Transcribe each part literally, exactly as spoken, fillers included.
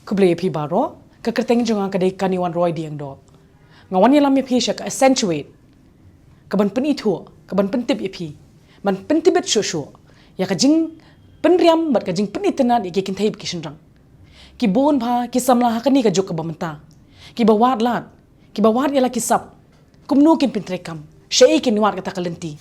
Khublei ïa phi baroh, ka kyrteng jong nga ka dei Kaniwan Roy Dieng Doh. Nga wan ïalam ïa phi sha ka Accentuate, ka ban pynithuh, ka ban pyntip ïa phi, ban pyntip bit shuh shuh ïa ka jingpynriam bad ka jingpynitynnad ïa ki kynthei bad ki shynrang. Ki bun bha ki samla ha kane ka juk kaba mynta, kiba wad lad, kiba wad ïa la ki sap, kumno kin pyntreikam, shaei kin wad kata ka lynti.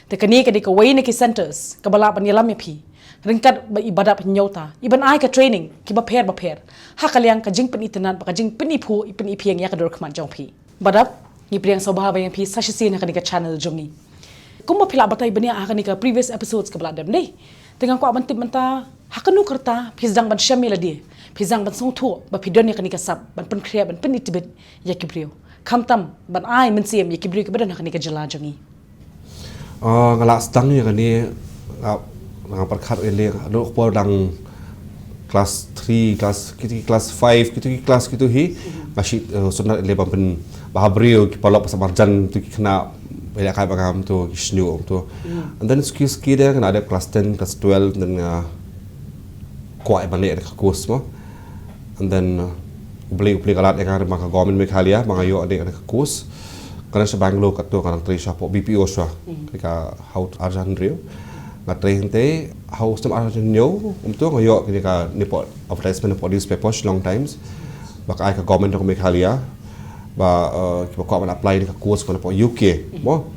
Te kane ka dei kawei na ki centres kaba lah ban ïalam ïa phi ryngkat ba i Badap Hynñiewta, i ban ai ka training kiba pher ba pher ha ka liang ka jingpynitynnad bad ka jingpyniphuh, i pyniphieng ïa ka dur khmat jong phi. Badap, ngi pdiang sngewbha ba ïa phi sa shisien ha kane ka channel jong ngi. Kumba phi la batai bniah ha kane ka previous episodes kaba la dep dei. Te nga kwah ban tip mynta, ha kano ka rta phi sdang ban shem ïa lade, phi sdang ban sngewthuh ba phi don ïa kane ka sap ban pynkhreh, ban pynitbit ïa ki briew, khamtam ban ai mynsiem ïa ki briew kiba don ha kane ka jylla jong ngi. Ah, nga la sdang ïa kane, nga, nga pyrkhat ïa lade, nga dang por dang class three, class, kito ki class five, kito ki class kito hi. Nga shu, eh, sngewtynnat ïa lade ban pyn, ba ha briew ki paralok ba sa marjan, to ki khynnah ba ïalehkai bad nga, to ki shñiuh, to. And then suki suki de nga la dep class ten, class twelve, then nga kwah ban leh ka course mo. And then, uh, U Blei, U Blei u la lad ïa nga, ba ka government Meghalaya ba nga ïoh leh ka course. Ka dang sha Bangalore katto, ka dang trei shapoh B P O shuwa. Ka ha u arhajar hynriew. Nga trei hangtei ha u snem arhajar hynñiew, kumto nga ïoh kane ka, ne hapoh advertisement hapoh newspaper Shillong Times, ba ka ai ka government of Meghalaya ba, uh, kiba kwah ban apply ïa ka course ka na hapoh U K mo.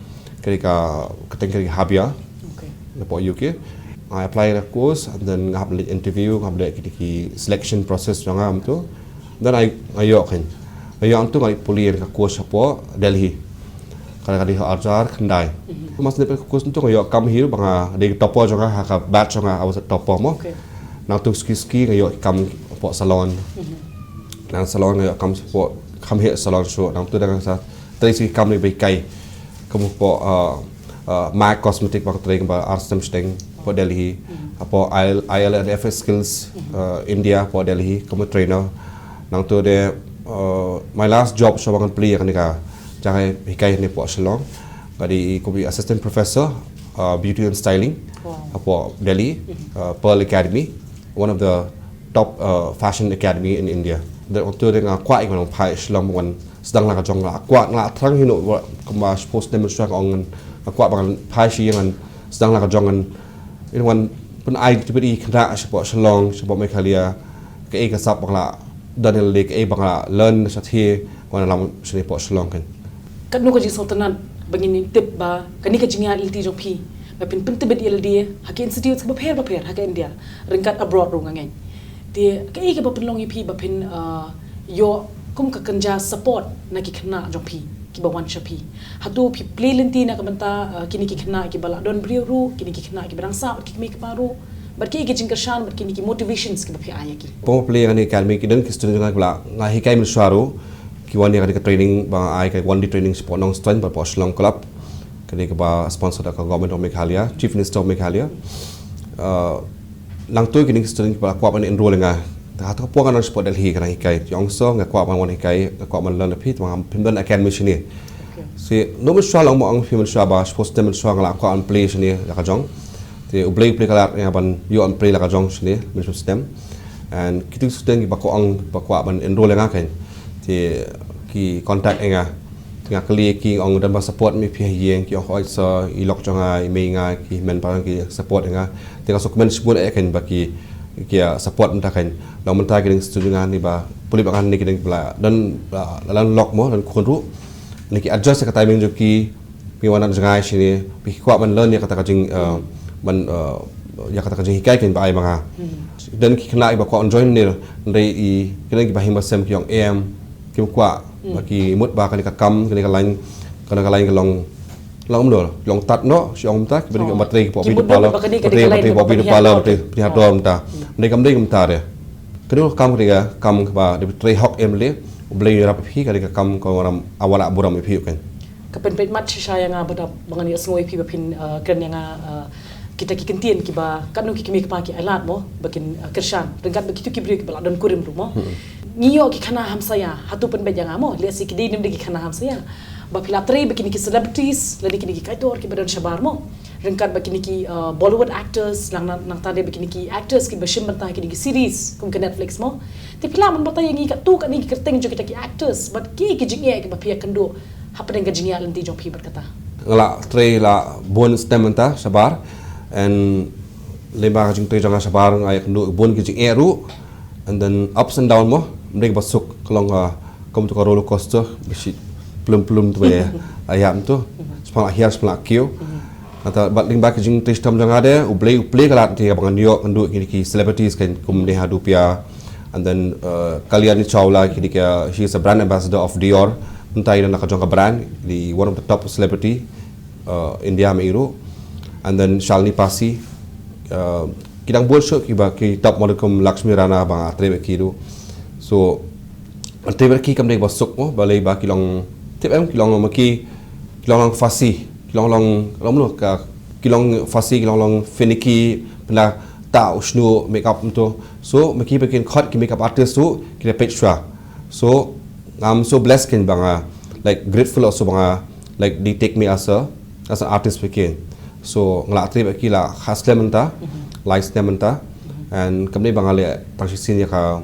Kane ka, ka teng kane ka Habia. Okay. Na hapoh U K. Nga apply ïa ka course, and then nga hap leit interview, nga hap leit kine ki selection process jong nga kumto. Then nga, nga ïoh kane. Nga ïoh kumto, nga leit pule ïa ka course hapoh Delhi. Ka la ka dei arhajar khyndai. Kumba sdang ïa ka course kumto nga ïoh kam hi ba nga dei topper jong nga ha ka batch jong nga, I was a topper mo. Okay. Nangto suki suki nga ïoh kam hapoh salon. Nang salon nga ïoh kam hapoh, kam ha salon shuh. Nangto dang sa trei shuh ki kam kiba hikai. Kum hapoh, uh, uh, MAC Cosmetic ba nga trei kumba ar snem shiteng hapoh Delhi. Hapoh I L, I L and F S Skills, uh, India hapoh Delhi, kum u trainer. Nangto de, uh, my last job shuwa ba ngan plie ïa kane ka jaka hikai ne hapoh Shillong, ka dei kum u assistant professor, uh, beauty and styling, wow, hapoh Delhi, uh, Pearl Academy, one of the top, uh, fashion academy in India. Te hangto de nga kwah ïa ngan phai Shillong wan sdang la ka jong nga. Kwah, nga la thrang hi noh, kumba suppose ne mynshuwa nga ong ngan, nga kwah ba ngan phai sha ïing ngan sdang la ka jong ngan, ïa ngan pyn-ai tbit ïa ki khynnah shapoh Shillong, shapoh Meghalaya, kaei ka sap ba nga la don ïa lade, kaei ba nga la learn shathie wan lam shane hapoh Shillong kan. Katno ka jingsngewtynnad ba ngin tip ba kane ka jingïaid lynti jong phi ba phin pyntbit ïa lade ha ki institutes kiba pher ba pher ha ka India, ryngkat abroad ruh nga ngeit. Te kaei kaba pynlong ïa phi ba phin, uh, ïoh kum ka kynja support na ki khynnah jong phi kiba wan sha phi? Hato phi plie lynti na ka bynta, uh, kine ki khynnah kiba la don briew ruh, kine ki khynnah kiba dang sah bad ki kmie kpa ruh, bad kiei ki jingkyrshan bad kine ki motivations kiba phi ai ïa ki? Hapoh Pearl Academy ki don ki student jong nga kiba la, nga hikai mynshuwa ruh, ki wan ïa kane ka training ba nga ai, ka one day training shapoh Nongstoiñ bad hapoh Shillong Club. Kane kaba sponsor da ka Government of Meghalaya, Chief Minister of Meghalaya. Uh, nangto kine ki student kiba la kwah ban enroll ïa nga. Te hato ka por nga nang shapoh Delhi ka nang hikai. Ki ong sir nga kwah ban wan hikai, nga kwah ban learn ïa phi, te ma phim don academy shane. Okay. Te no mynshuwa long mo, ong phi mynshuwa ba, suppose ne mynshuwa nga la kwah ban plie shane la ka jong. Te U Blei, U Blei u la lad ïa nga ban ïoh ban plie la ka jong shane, mynshuwa stem. And kito ki student kiba kwah ong, ba kwah ban enroll ïa nga kan, te ki contact ïa nga. Te nga kylli ki, ong don ba support me phi ha ïing? Ki ong hooid sir, i lok jong nga, i mei nga, ki hynmen para ki support ïa nga. Te nga sngewkmen shibun eh kan ba ki, ki, ah, support mynta kan. Long mynta ki dang student nga ne ba pule bad nga ne ki dang ba la don, ah, la don lok mo, don khun ruh. Ne ki adjust ïa ka timing jong ki, phi wan na jngai shane, phi kwah ban learn ïa kata ka jing, eh, ban, eh, ïa kata ka jinghikai kan ba ai ma nga. Don ki khynnah kiba kwah ban join ne, hynrei i, ki don kiba hima sem ki ong em, kim kwah, ba ki mut ba kane ka kam, kane ka line, kane ka line ka long, long mdor, long tad noh, shu ong mynta, kiba dei kiba trei kiba beauty parlour, ba trei kiba beauty parlour, ba trei, ba trei hardware mynta. Hynrei kam dei kumta de. Kane ka kam, kane ka kam kaba dei ba trei hok em le, U Blei u ïarap ïa phi, kane ka kam ka wan ram, ah, wan lah burom ïa phi kan. Ka pynpeit mat shisha ïa nga Badap ba ngan ïohsngew ïa phi ba phin, uh, kren ïa nga, uh, kita ki kyntien kiba katno ki kmie kpa ki ailad mo ba kin, uh, kyrshan ryngkat bad kito ki briew kiba la don kurim ruh mo. Ngi ïoh ki khana hamsaïa, hato pynbeit ïa nga mo, lehse ki dei ne ym dei ki khana hamsaïa. Ba phi la trei bad kine ki celebrities lane kine ki kaitor kiba don shabar mo. Ryngkat bad kine ki uh, Bollywood actors, nang nang tang de bad kine ki actors kiba shim bynta ha kine ki series kum ka Netflix mo. Te phi lah ban batai ïa ngi katto katne ki kyrteng jong kita ki actors bad ki ki jingeh kiba phi ïakynduh hapdeng ka jingïaid lynti jong phi bad kata. Nga la trei la bun snem mynta shabar, and lyngba ka jingtrei jong nga shabar nga ïakynduh bun ki jingeh ruh, and then ups and down mo. Ym dei ba suk, ka long ka, kum tu ka roller coaster, ba shi plum plum tu ba ïa ïam tu. Shu pang la hiar, shu pang la kiew. Nangta bad lyngba ka jingtrei shitom jong nga de, U Blei, U Blei ka lad te ba ngan ïoh kynduh kine ki celebrities kan kum Neha Dhupia. And then uh, Kalyani Chawla, kine ki, uh, she is a brand ambassador of Dior. Mynta i don la ka jong ka brand, the one of the top celebrity uh, India ma i ruh. And then Shalini Pasi, uh, ki dang bun shuh kiba ki top model kum Lakshmi Rana ba nga trei bad ki ruh. So trei bad ki kam dei ba suk mo, balei ba ki long, tip em, ki long ma ki, ki long long fussy, ki long long, long mano ka, ki long fussy, ki long long finicky, pynda ta u shnu make up mynta. So ma ki ba kin khot ki make up artist ruh ki da peit shuwa. So I'm so blessed kan ba nga, like, grateful also ba nga, like, they take me as a, as an artist again. So nga la trei bad ki la kha snem mynta, lai snem mynta. And kam dei ba nga leh tang shisien ïa ka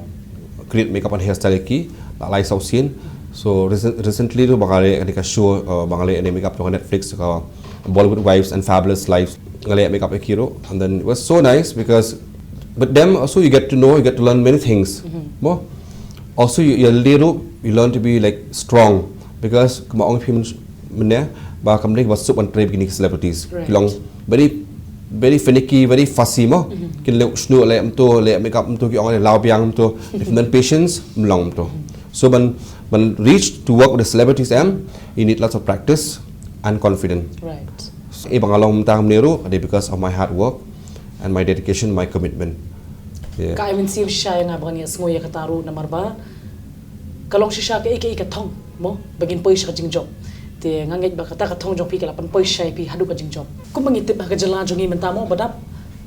create makeup and hairstyle ïa ki, la lai saw sien. So recent, recently ruh ba nga leh ïa kane ka show, uh, ba nga leh ïa kane makeup jong ka Netflix, ka Bollywood Wives and Fabulous Lives. Nga leh makeup ïa ki ruh, and then it was so nice because with them also you get to know, you get to learn many things. Mo? Also you, you learn to, you learn to be, like, strong, because kumba ong phi mynne ba kam dei ba suk ban trei bad kine ki celebrities. Right. Ki long very, very finicky, very fussy mo. Kin leh u shnu, leh mynta, leh makeup mynta, ki ong leh law biang mynta. If not patience, ym long mynta. So ban, ban reach to work with the celebrities em, you need lots of practice and confidence. Right. So, eh, ba nga long mynta kumne ruh, ka dei because of my hard work and my dedication, my commitment. Yeah. Ka ai mynsiem shisha ïa nga ba ngan ïasngew ïa kata ruh namar ba ka long shisha kaei kaei ka thong mo ba ngin poi sha ka jingjop. Te nga ngeit ba kata ka thong jong phi ka la pynpoi shisha ïa phi haduh ka jingjop. Kumba ngi tip ha ka jylla jong ngi mynta mo, ba dap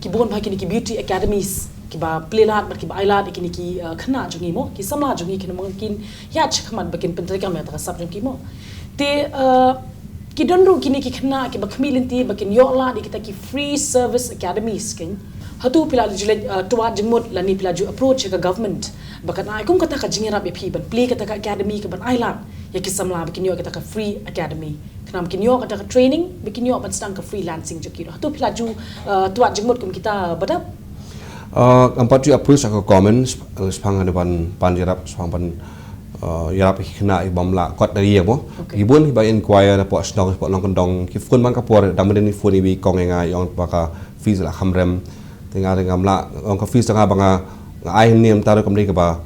ki bun bha kine ki beauty academies kiba plie lad bad kiba ai lad ïa kine ki, uh, khynnah jong ngi mo, ki samla jong ngi, kine mo, kin ïaid shakhmat ba kin pyntreikam ïa kata ka sap jong ki mo. Te, uh, ki don ruh kine ki khynnah kiba khmih lynti ba kin ïoh lad ïa kita ki free service academies, kan. Hato phi la ju leit, uh, twad jingmut lane phi la ju approach ïa ka government ba kan ai kum kata ka jingïarap ïa phi ban plie kata ka academy kaban ai lad ïa ki samla ba kin ïoh kata ka free academy, khnang ba kin ïoh kata ka training, ba kin ïoh ban sdang ka freelancing jong ki ruh? Hato phi la ju, uh, twad jingmut kum kita, ba dap? Uh, ngam pat ju approach ïa ka government, shap-, shaphang kane ban, ban ïarap, shaphang ban, uh, ïarap ïa ki khynnah bym lah kot da ïing mo. Okay. Ki bun kiba inquire na poh shnong, poh nongkyndong, ki phone man ka por, dang mynnin ki phone iwei i kong ïa nga, i ong ba ka fees la kham rem. Te nga ruh ngam lah, ong ka fees jong nga ba nga, nga ai hangne mynta ruh kam dei kaba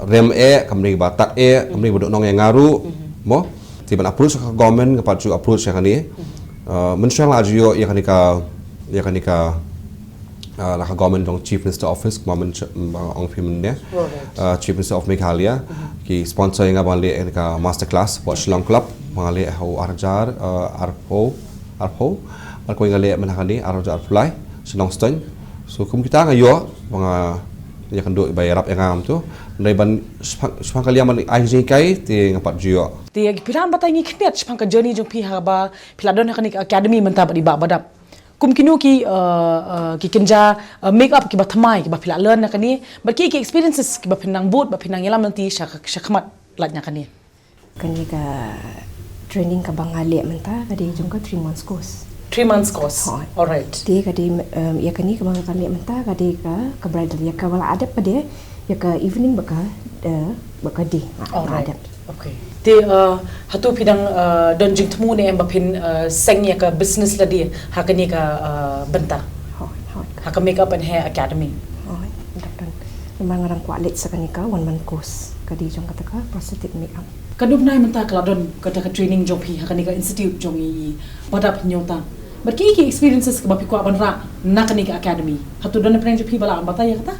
rem eh, kam dei kaba tad eh, kam dei kaba dohnud ïa nga ruh mo. Te ban approach ka government, nga pat ju approach ïa kane. Uh, mynshuwa nga la ju ïoh ïa kane ka, ïa kane ka, uh, na ka government jong Chief Minister Office, kumba mynshwa, ba ong phi mynne. Alright. Uh, Chief Minister of Meghalaya ki sponsor ïa nga ba ngan leh ïa ka masterclass poh Shillong Club, ba nga leh ha u ar hajar, uh, arphew, arphew. Bad kawei nga leh mynta kane ar hajar arphew lai sha Nongstoiñ. So kum kita nga ïoh ba nga ïakynduh ba ïarap ïa nga mynta. Hynrei ban shaphang, shaphang ka liang ban ai jinghikai te ngam pat ju ïoh. Te phi lah ban batai ngi khyndiat shaphang ka journey jong phi haba phi la don ha kane ka academy mynta bad i Bah Badap. Kum kino ki, uh, uh, ki kynja, uh, makeup kiba thymmai kiba phi la learn na kane, bad ki, ki experiences kiba phin nang bud, ba phin nang ïalam lynti sha, shakhmat lait na kane? Kane ka training kaba nga leh mynta ka dei jong ka three months course. Three months course. Hooid. Alright. Te ka dei, um, ïa kane kaba nga leh mynta ka dei ka, ka bridal, ïa kaba la dep ka dei ïa ka evening bad ka, uh, bad ka day. Nga, nga la dep. Alright. Okay. Te, uh, hato phi dang, uh, don jingthmu ne em ba phin, uh, seng ïa ka business lade ha kane ka, uh, bynta? Hooid, hooid. Ha ka Makeup and Hair Academy? Hooid, dep don. Namar nga dang kwah leit sa kane ka one month course ka dei jong kata ka prosthetic makeup. Katno bnai mynta ka la don kata ka training jong phi ha kane ka institute jong i Badap Hynñiewta? Bad ki, ki experiences kaba phi kwah ban rah na kane ka academy? Hato don napdeng jong phi ba lah ban batai ïa kata?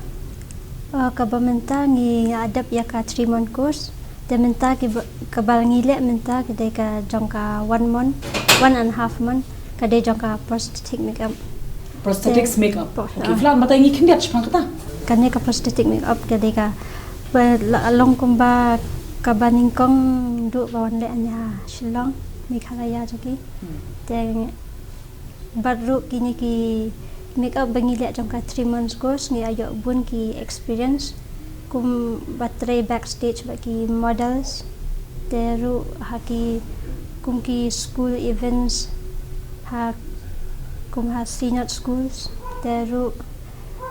Uh, kaba mynta ngi la dep ïa ka three month course. Te mynta kiba, kaba ngi leh mynta ka dei ka jong ka one month, one and a half month, ka dei jong ka prosthetic makeup. Prosthetics makeup. Okay, uh, phi lah ban batai ngi khyndiat shaphang kata? Kane ka prosthetic makeup ka dei ka, ba la long kumba kaba nyngkong ruh ba wan leh ïa Shillong, Meghalaya jong ki. Hmm. Te bad ruh kine ki makeup ba ngi leh jong ka three months course ngi ïoh bun ki experience kum ba trei backstage bad ki models. Te ruh ha ki kum ki school events ha kum ha Synod schools. Te ruh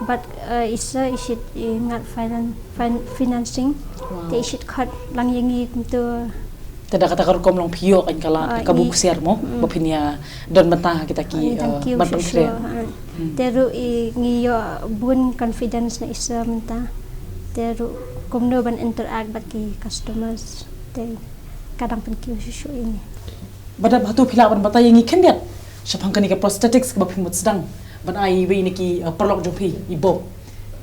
bad, eh, i sa i shit i ngat finan-, fin-, financing. Wow. Te i shit khot lang ïa ngi kumto. Te da kata ka rukom long phi ïoh kan ka lad, ah, ka buk siar mo, mm, ba phin ïa don bynta ha kita ki, ah, ngi, eh, thank you, ban pynkhreh. Sure, ah. Hmm. Te ruh i ngi ïoh bun confidence na i sa mynta. Te ruh kumno ban interact bad ki customers. Te ka dang pynkiew shuh shuh ïa ngi. Ba dap hato phi lah ban batai ïa ngi khyndiat shaphang kane ka prosthetics kaba phi mut sdang ban ai iwei na ki, uh, paralok jong phi i Bob.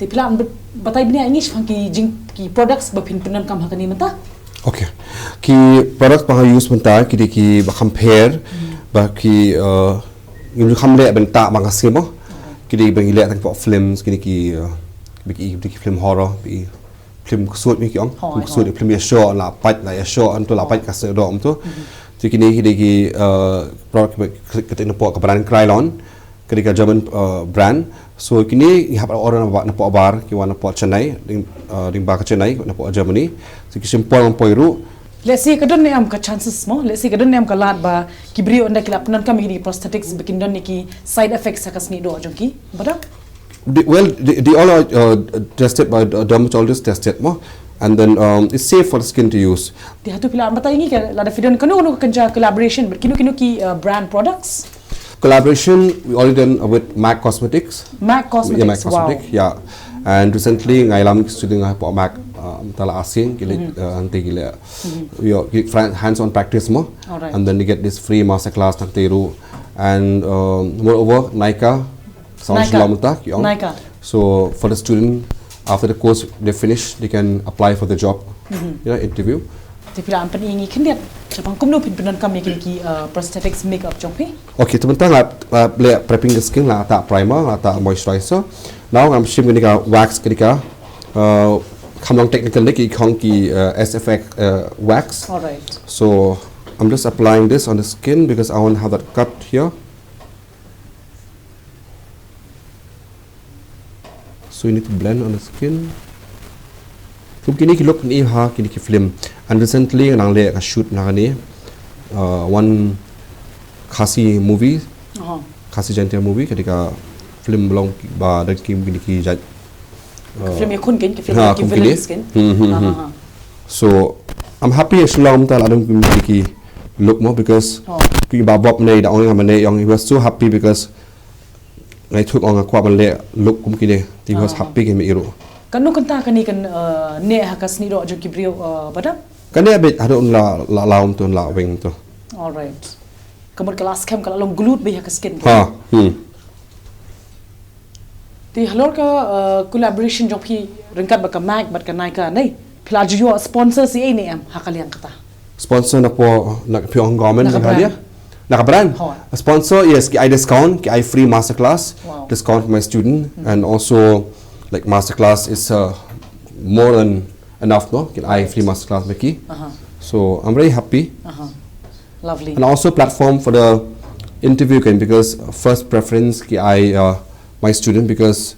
Te phi lah ban batai bniah ïa ngi shaphang ki jing ki products ba phin pyndonkam ha kane mynta. Okay. Ki products ba nga use mynta ki dei ki ba kham pher, hmm, ba ki, uh, ngim ju kham leh ban tah ba nga sngew mo. Alright. Ki dei ba ngi leh tang pok films, ki dei ki, uh, ba ki, ba ki film horror, ba ki film ksuid mi ki ong. Hooid, film ksuid, hooid. Film ïashoh, la pait, la ïashoh, anto la pait, hooid, ka sdang dom to. Mhm. Te kine ki dei ki, uh, product ki, ki, ki na pok ka brand Krylon, ki dei ka German, uh, brand. So kine ngi hap order na pok, na pok bar, ki wan na pok Chennai, ding, uh, ding ba ka Chennai, na pok Germany. So ki shim por ngam poi ruh. Lehse ka don ne em ka chances mo, lehse ka don ne em ka lad ba ki briew ynda ki la pyndonkam ïa ki prosthetics ba kin don ne ki side effects ha ka snieh doh jong ki. Ba dap? They, well, they, they all are, uh, tested by a dermatologist, tested mo, and then, um, it's safe for the skin to use. Te hato phi lah ban batai ïa ngi ka lada phi don kano kano ka kynja collaboration bad kino kino ki, uh, brand products? Collaboration we already done with Mac Cosmetics. Mac Cosmetics, yeah, Mac Cosmetics, wow. Yeah. And recently nga ïalam ki student nga pok Mac, uh, mynta la arsien ki leh, mhm, uh, hangtei ki leh, mhm, ïoh ki fran-, hands-on practice mo. Alright. And then you get this free masterclass hangtei ruh. And, um, moreover Nykaa, Sound Nykaa. Shillong mynta ki ong. Nykaa. So for the student, after the course they finish, they can apply for the job, mhm, you know, interview. Te phi lah ban pyni ïa ngi khyndiat shaphang kumno phin pyndonkam ïa kine ki, uh, prosthetics makeup jong phi? Okay, te mynta nga, uh, leh prepping the skin, nga tah primer, nga tah moisturizer. Now ngam shim kane ka wax, kane ka, uh, kham long technical ne, ki ong ki, uh, S F X, uh, wax. Alright. So I'm just applying this on the skin because I want to have that cut here. So you need to blend on the skin. Kum kine ki look ne ha kine ki film. And recently nga dang leh ka shoot na kane, uh, one Khasi movie. Aha. Khasi Jaintia movie, ka dei ka film ba long ba don kine ki jait. Ka film ïakhun kein, ka film, ha, ki villains kein. Hmm, hmm, hmm. Aha. So I'm happy ïa shu long mynta la don kine ki look mo because, oh, ki ba Bob ne da ong ïa nga mynne ong, he was so happy because nga ïathuh ong nga kwah ban leh look kum kine. Te he was, ah, happy kein ma i ruh. Kano kynta kane kan, uh, neh ha ka snieh doh jong ki briew, uh, ba dap? Ka neh beit haduh un la, la law to, un la weng to. Alright. Ka mut ka la skhem, ka la long glued beit ha ka skin. Ha. Hmm. Te halor ka, uh, collaboration jong phi ryngkat bad ka Mac bad ka Nykaa ne, phi la ju ïoh sponsors ei ei ne em ha ka liang kata? Sponsor na pdeng, na pdeng government, na ka brand? Na ka brand. Hooid. A sponsor, yes, ki ai discount, ki ai free masterclass, wow, discount for my student, hmm, and also, like, masterclass is, uh, more than enough, no? Kin ai, right, free masterclass ma ki. Aha. So I'm very happy. Aha. Lovely. And also platform for the interview kein, because first preference ki ai, uh, my student, because,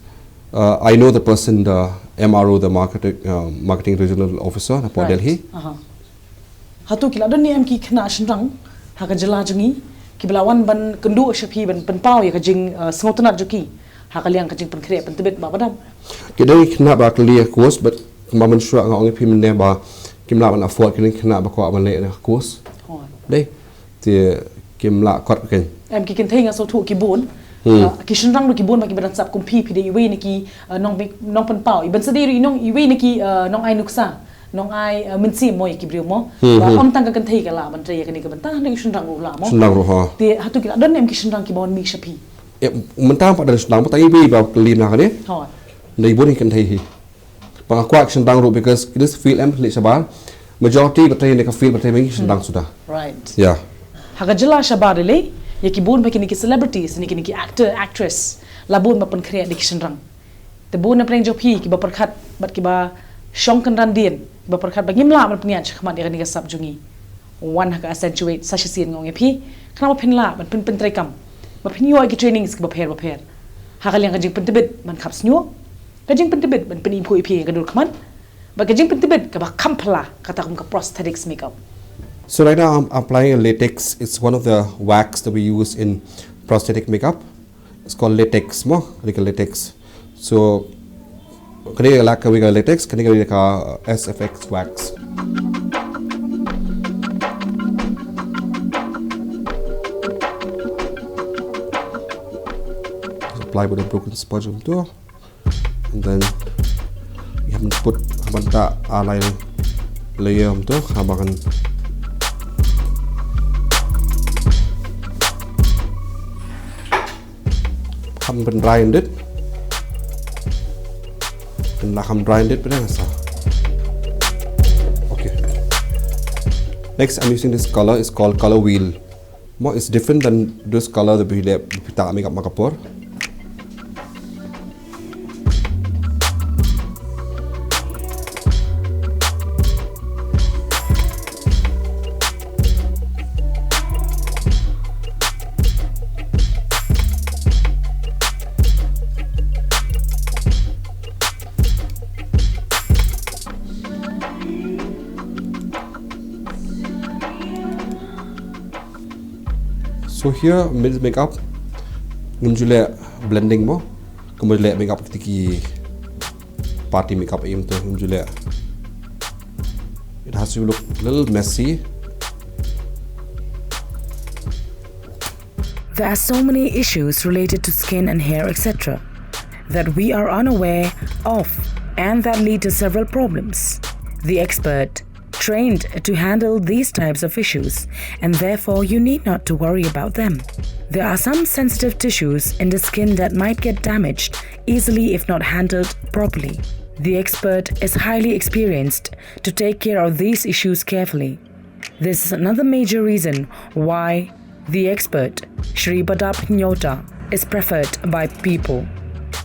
uh, I know the person, the M R O, the marketing, uh, marketing regional officer na pdeng, right, Delhi. Aha. Hato ki la don ne em ki khynnah shynrang ha ka jylla jong ngi kiba la wan ban kynduh sha phi ban pynpaw ïa ka jing, uh, sngewtynnad jong ki ha ka liang ka jingpynkhreh pyntbit ba ba dap? Ki don ki khynnah ba kylli ïa ka course, but kumba mynshuwa nga ong ïa phi mynne ba kim lah ban afford, ki don ki khynnah ba kwah ban leh ïa ka course. Hooid. Dei, te kim lah kot kein. Em, ki kynthei nga sngewthuh ki bun. Hmm. Ah, ki shynrang ruh ki bun ba kiba dang sap kum phi, phi dei iwei na ki, ah, nong, nongpynpaw. Iban sa dei ruh i nong, iwei na ki, ah, nongai nuksa, nongai, ah, mynsiem mo ïa ki briew mo. Hmm, hmm. Ba ym tang ka kynthei ka lah ban trei ïa kane ka bynta, hynrei ki shynrang ruh lah mo. Shynrang ruh, ha. Te hato ki la don ne em ki shynrang kiba wan mih sha phi? Eh, mynta pat don shynrang, mynta iwei ba kylli na kane. Hooid. Dei bun ki kynthei hi. Ba nga kwah ki shynrang ruh because ki dei field em leh shabar. Majority ba trei ne ka field ba trei mynta ki shynrang, hmm, suda. Right. Yeah. Ha ka jylla shabar lei, ïa ki bun ba kine ki celebrities ne kine ki actor, actress, la bun ba pynkhreh da ki shynrang. Te bun na pdeng jong phi kiba pyrkhat bad kiba shong kynran dien ba pyrkhat ba ngim lah ban pynïaid shakhmat ïa kane ka sap jong ngi. Wan ha ka Accentuate sa shisien nga ong ïa phi, khnang ba phin lah ban pyn, pyntreikam, ba phin ïoh ïa ki trainings kiba pher bapher ha ka liang ka jingpyntbit ban khap shñiuh, ka jingpyntbit ban pyniphuh iphi ïa ka dur khmat, bad ka jingpyntbit kaba kham phylla, kata kum ka prosthetics makeup. So right now I'm applying a latex. It's one of the wax that we use in prosthetic makeup. It's called latex mo, kane ka latex. So kane ka la kawei ka latex, kane kawei ka S F X wax. Apply with a broken sponge kumto. And then you have to put, hap ban ktah ar lai layer kumto, hap ban kham ban dry dit. Kan la kham dry dit pynang sa. Okay. Next, I'm using this color. It's called color wheel. Mo, it's different than those color that we le, we ktah makeup ma ka por. So here, mid makeup, ngam ju leh blending mo, ngam ju leh makeup kiti ki party makeup aïu te, ngam ju leh. It has to look a little messy. There are so many issues related to skin and hair, et cetera, that we are unaware of and that lead to several problems. The expert trained to handle these types of issues, and therefore you need not to worry about them. There are some sensitive tissues in the skin that might get damaged easily if not handled properly. The expert is highly experienced to take care of these issues carefully. This is another major reason why the expert, Shri Badap Nyota, is preferred by people.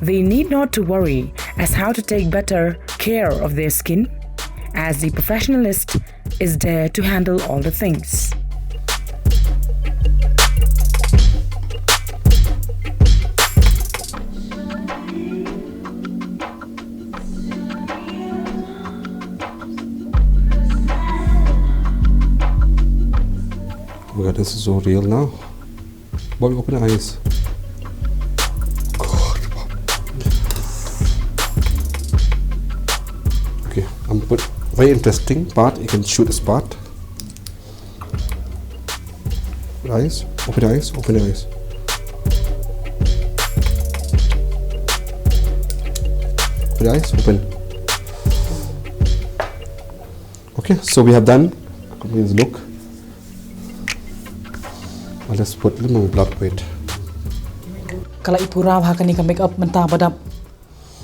They need not to worry as how to take better care of their skin, as the professionalist is there to handle all the things. Oh my God, this is so real now. Bobby, open your eyes. God. Okay, I'm put very interesting part. You can shoot this part. Eyes, open eyes, open eyes. Open eyes, open. Okay, so we have done. Please look. I'll just put little more blood, wait. Ka la i pura ha kane ka makeup mynta Badap.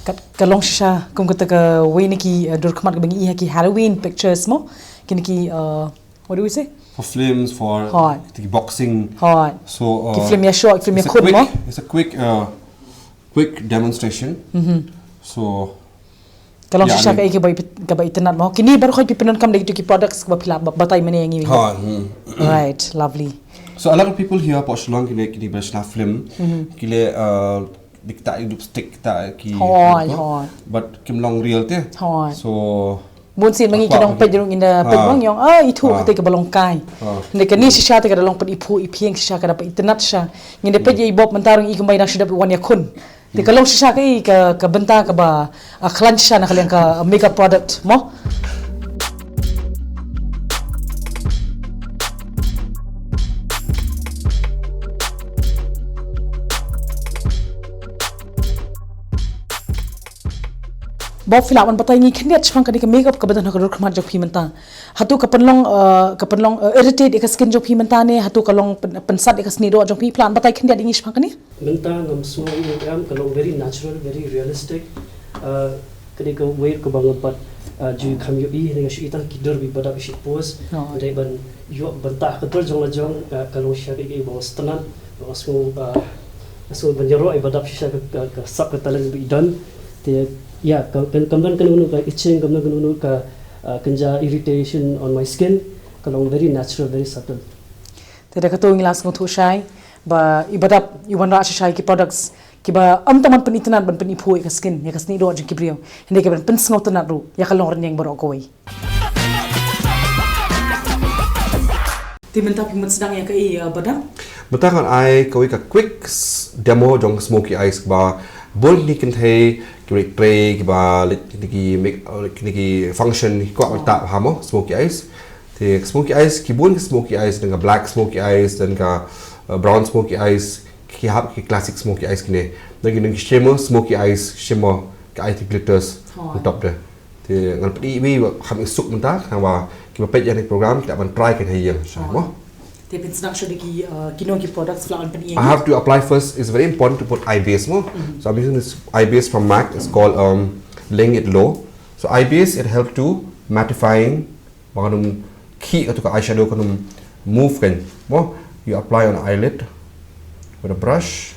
Ka, ka long shisha kum kata kawei na ki, uh, dur khmat kaba ngi i ha ki Halloween pictures mo. Kine ki, uh, what do we say? For films, for Hot. The boxing. Hot. So, uh, ki film ïashoh, ki film ïakhun mo. It's a quick, uh, quick demonstration. Mm-hmm. So, ka long shisha kaei kaba i, kaba itynnad mo. Kine baroh phi pyndonkam da kito ki products kaba phi la ba, batai mynne ïa ngi. Ha, hmm. Right, lovely. So a lot of people here hapoh Shillong kine, kine ba shna film. Mm-hmm. Ki leh, uh, ki ktah lipstick, ktah ki. Hooid, hooid. But kim long real te. Hooid. So bun sien ma ngi ki dang peit ruh ngin da peit ruh ngi ong, ah, ithuh kata kaba long kai. Hynrei kane shisha te ka da long pyniphuh iphieng shisha, ka da peit itynnad shisha. Ngin da peit ïa i Bob mynta ruh i kumba i nang shu dep wan ïakhun. Te ka long shisha kaei ka, ka bynta kaba, ah, khlaiñ shisha na ka liang ka makeup product mo. Bob, phi lah ban batai ngi khyndiat shaphang kane ka makeup kaba don ha ka dur khmat jong phi mynta. Hato ka pynlong, eh, ka pynlong, eh, irritate ïa ka skin jong phi mynta ne hato ka long pyn-, pynsat ïa ka snieh doh jong phi, phi lah ban batai khyndiat ïa ngi shaphang kane? Mynta ngam sngew ïa ka long very natural, very realistic. Eh, kane kawei kaba nga pat, eh, ju kham ïohi, nga shu i tang ki dur ba i Badap i shu post. Hooid. Dei ban ïoh bynta ka dur jong la jong, eh, ka long shisha kaei kaba nga sngewtynnat, ba nga sngew, eh, nga sngew ban ïaroh ïa i Badap shisha ka, ka, ka sap ka talent ba i don. Te, ïa, ka, ka, kam don kano kano ka itching, kam don kano kano ka, uh, kynja irritation on my skin, ka long very natural, very subtle. Te da kato ngi la sngewthuh shai ba i Badap i wanrah shisha ïa ki products kiba ym tang ban pynitynnad ban pyniphuh ïa ka skin, ïa ka snieh doh jong ki briew, hynrei kiban pynsngewtynnad ruh ïa ka longrynïeng baroh kawei. Te mynta phi mut sdang ïa kaei, uh, Badap? Mynta ngan ai kawei ka quick s-, demo jong smoky eyes ba bun kine ki kynthei kiba leit trei, kiba leit kine ki make, uh, kine ki function ki kwah ban tah bha mo smoky eyes. Te smoky eyes, ki bun ki smoky eyes, don ka black smoky eyes, don ka, uh, brown smoky eyes, ki hap ki classic smoky eyes kine. Don ki, don ki shimmer smoky eyes, shimmer, ki eye ki glitters on top de. Te ngan pyni ïa phi ba kham ïasuk mynta, namar kiba peit ïa kane ka program ki lah ban try kane ha ïing shwa mo. Te pynsngew shuh da ki, uh, kino ki products ba la wan pyni ïa ngi. I have to apply first, it's very important to put eye base mo. So I'm using this eye base from MAC, it's called, um, Laying It Low. So eye base, it help to mattifying, ba kan ym khih kato ka eyeshadow, kan ym move kan. Mo, you apply on eyelid with a brush.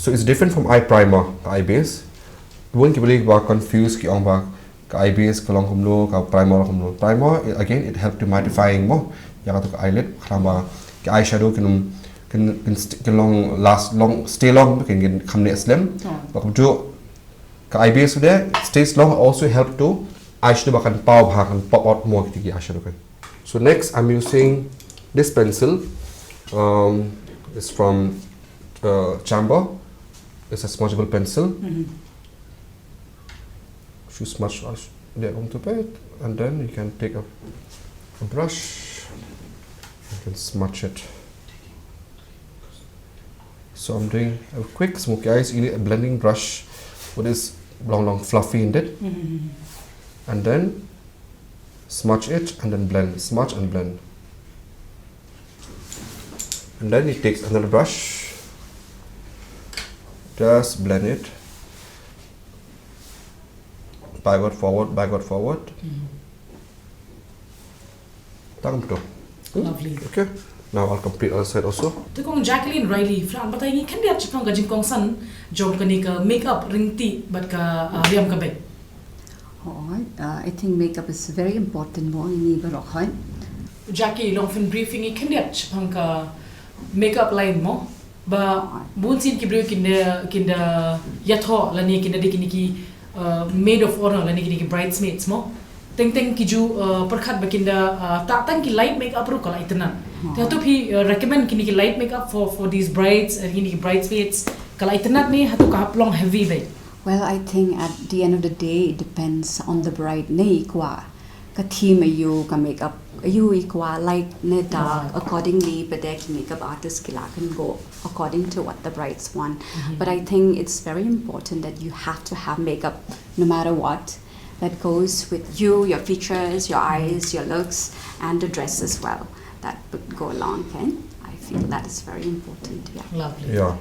So it's different from eye primer, ka eye base. Bun ki briew ba confuse, ki ong ba ka eye base ka long kumno, ka primer long kumno. Primer, i-, again, it help to mattifying mo ïa kato ka eyelid, khnang ba ki eyeshadow kin, kin, kin st-, kin long last long, stay long, kin, kin kham neh slem. Ba kumjuh ka eye base u dei, it stays long, also help to eyeshadow ba kan paw bha, kan pop out more kito ki eyeshadow kan. So next, I'm using this pencil. Um, it's from, uh, Chamber. It's a smudgeable pencil. Just smudge, uh, there onto it, and then you can take a, a brush. You can smudge it. So I'm doing a quick smoky eyes. You need a blending brush with this long, long, fluffy in it. And then smudge it and then blend. Smudge and blend. And then it takes another brush. Just blend it. Backward, forward, backward, forward. Tang betul. Lovely. Okay. Now I'll complete other side also. Te kong Jacqueline Riley, phi lah ban batai ïa ngi khyndiat shaphang ka jingkongsan jong kane ka makeup ryntih bad ka, uh, riam ka beit. Oh, uh, I think makeup is very important mo ïa ngi baroh. Jackie, long phin brief ïa ngi khyndiat shaphang ka makeup line mo. Ba bun sien ki briew kin da, kin da ïathoh lane kin da dei kine ki, uh, maid of honor lane kine ki bridesmaids mo. Teng teng ki ju, uh, pyrkhat ba kin da, uh, tah tang ki light makeup ruh ka la itynnad. Te hato phi, uh, recommend kine ki light makeup for, for these brides, uh, kine ki bridesmaids, ka la itynnad ne hato ka hap long heavy beit? Well, I think at the end of the day, it depends on the bride ne i kwah ka theme aïu, ka makeup aïu i kwah, light ne dark. Accordingly, but ki makeup artist ki lah kan go according to what the brides want. But I think it's very important that you have to have makeup no matter what. That goes with you, your features, your eyes, your looks, and the dress as well. That would go along, Ken. I feel that is very important, yeah. Lovely. Yeah.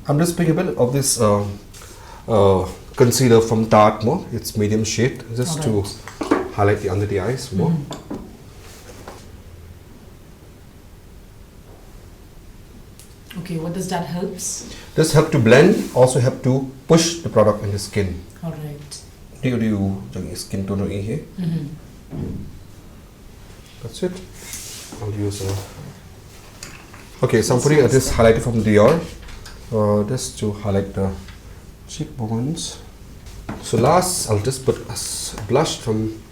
I'm just putting a bit of this, um, uh, concealer from Tarte mo. It's medium shade, just to highlight the under the eyes more. Okay, what does that helps? This help to blend, also help to push the product in the skin. All right. Do you, do you, jong skin tone hi? That's it. I'll use a... Okay, so I'm putting this highlighter from Dior, uh, just to highlight the cheekbones. So last, I'll just put a s-, blush from...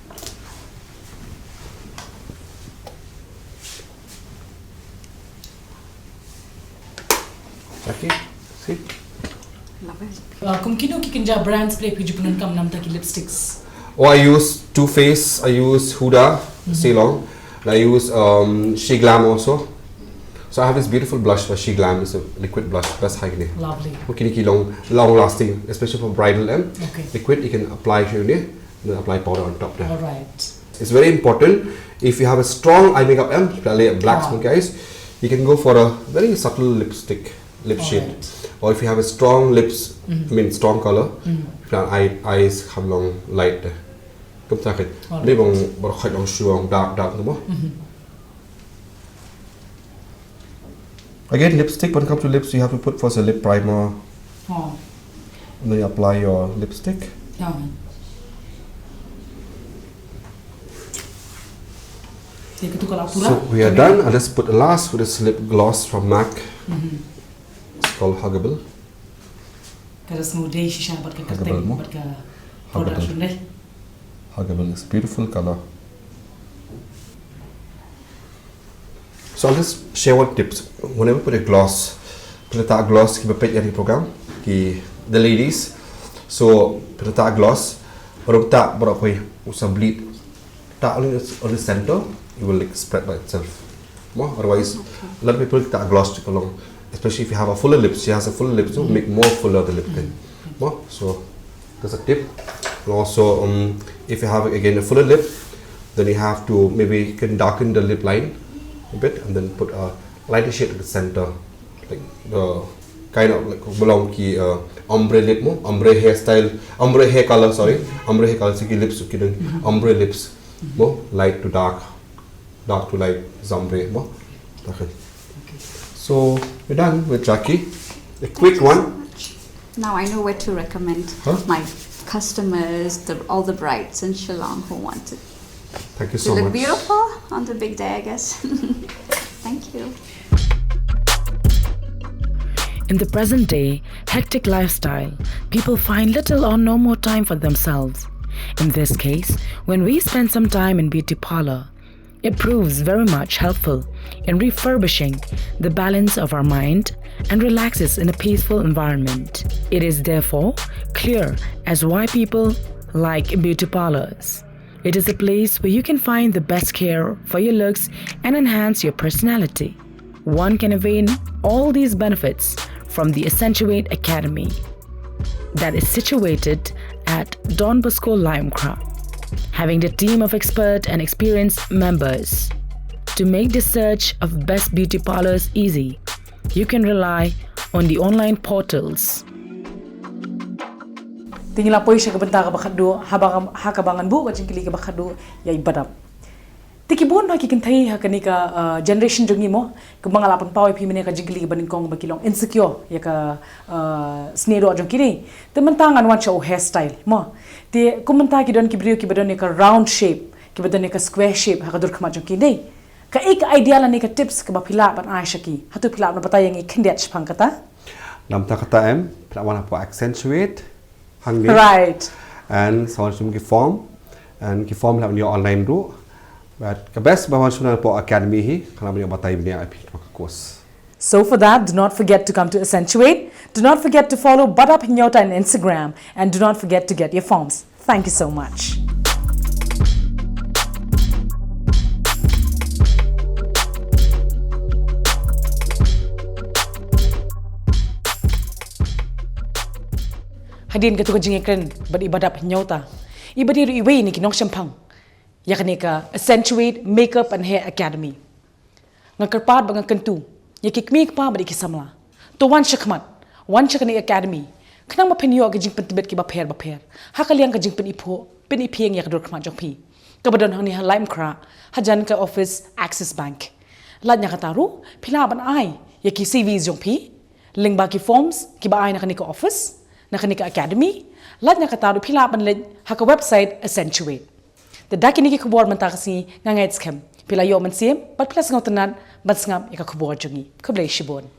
Okay, see? Love it. Uh, kum kino ki kynja brands phi ju pyndonkam namar ki lipsticks? Oh, I use Too Faced, I use Huda, Ceylon, and I use, um, Sheglam also. So I have this beautiful blush for Sheglam, it's a liquid blush, best ha kine. Lovely. Kine ki long, long lasting, especially for bridal em. Okay. Liquid, you can apply here, and then apply powder on top there. All right. It's very important. If you have a strong eye makeup em, like black smoky eyes, you can go for a very subtle lipstick, lip shade. Or if you have a strong lips, I mean strong color, if your eye, eyes have long light. Kumta kit. Ni bang baroh khait long shuh long dark, dark tu mo. Again, lipstick, when it comes to lips, you have to put first a lip primer. Oh. Then you apply your lipstick. Te katu ka la pura. So we are done. I'll just put the last with this lip gloss from MAC. It's called Huggable. Ka da sngewdei shisha bad ka Huggable kyrteng mo? Bad ka product Huggable. Dei. Huggable is beautiful color. So I'll just share one tips. Whenever put a gloss, pynta gloss ki ba peit ïa ki program ki the ladies. So pynta gloss, baroh ta baroh koi usa bleed. Ta only on the center, it will like spread by itself. Mo, otherwise, a lot of people ta gloss to along, especially if you have a fuller lips. She has a fuller lips, so make more fuller the lip tint. Mo, so that's a tip. And also, um, if you have again a fuller lip, then you have to maybe you can darken the lip line a bit and then put a lighter shade at the center, like the kind of like belong ki uh, ombre lip mo, ombre hairstyle, ombre hair color, sorry, ombre hair color. Siki lips ki dang ombre lips mo, light to dark, dark to light, is ombre mo. Okay. So we're done with Jackie. A quick one. Now I know where to recommend Huh? my customers, the, all the brides in Shillong who want it Thank you to so look much. Beautiful on the big day, I guess. Thank you. In the present day hectic lifestyle, people find little or no more time for themselves. In this case, when we spend some time in beauty parlor, it proves very much helpful in refurbishing the balance of our mind and relaxes in a peaceful environment. It is therefore clear as why people like beauty parlors. It is a place where you can find the best care for your looks and enhance your personality. One can avail all these benefits from the Accentuate Academy that is situated at Don Bosco Laitumkhrah, having the team of expert and experienced members. To make the search of best beauty parlors easy, you can rely on the online portals. Te ngi la poi sha ka bynta kaba khatduh, haba ha kaba ngan buh ka jingkylli kaba khatduh ïa i Badap. Te ki bun bha ki kynthei ha kane ka uh, generation jong ngi mo, kumba nga la pynpaw ïa phi mynne ka jingkylli kaba nyngkong ba ki long insecure ïa ka uh, sniewdoh jong ki dei. Te mynta ngan wan sha u hairstyle mo. Te kum mynta ki don ki briew kiba don ïa ka round shape, kiba don ïa ka square shape ha ka dur khmat jong ki dei. Kaei ka idea lane ka tips kaba phi lah ban ai sha ki? Hato phi lah ban batai ïa ngi khyndiat shaphang kata? Namar kata em, phi lah wan hapoh Accentuate hangne. Right. And sa wan shim ki form, and ki form lah wan ïoh online ruh. But ka best ba wan shim hapoh academy hi, ka lah wan ïoh batai bniah ïa phi ka course. So for that, do not forget to come to Accentuate. Do not forget to follow Badap Hynñiewta on Instagram, and do not forget to get your forms. Thank you so much. Hadien katu ka jingïakren bad i Badap Hynñiewta, i ba dei ruh iwei na ki nongshemphang ïa kane ka Accentuate Makeup and Hair Academy. Nga kyrpad bad nga kyntu ïa ki kmie kpa bad ïa ki samla, to wan shakhmat, wan sha kane academy, khnang ba phin ïoh ki jingpyntbit kiba pher bapher ha ka liang ka jingpyniphuh pyniphieng ïa ka dur khmat jong phi, kaba don hangne ha Laitumkhrah, hajan ka office Axis Bank. Lait na kata ruh phi lah ban ai ïa ki C Vs jong phi lyngba ki forms kiba ai na kane ka office, na kane ka academy. Lait na kata ruh phi lah ban leit ha ka website Accentuate. Te da kine ki khubor mynta ka sngi nga ngeit skhem phi la ïoh mynsiem bad phi la sngewtynnat ban sngap ïa ka khubor jong ngi. Khublei shibun.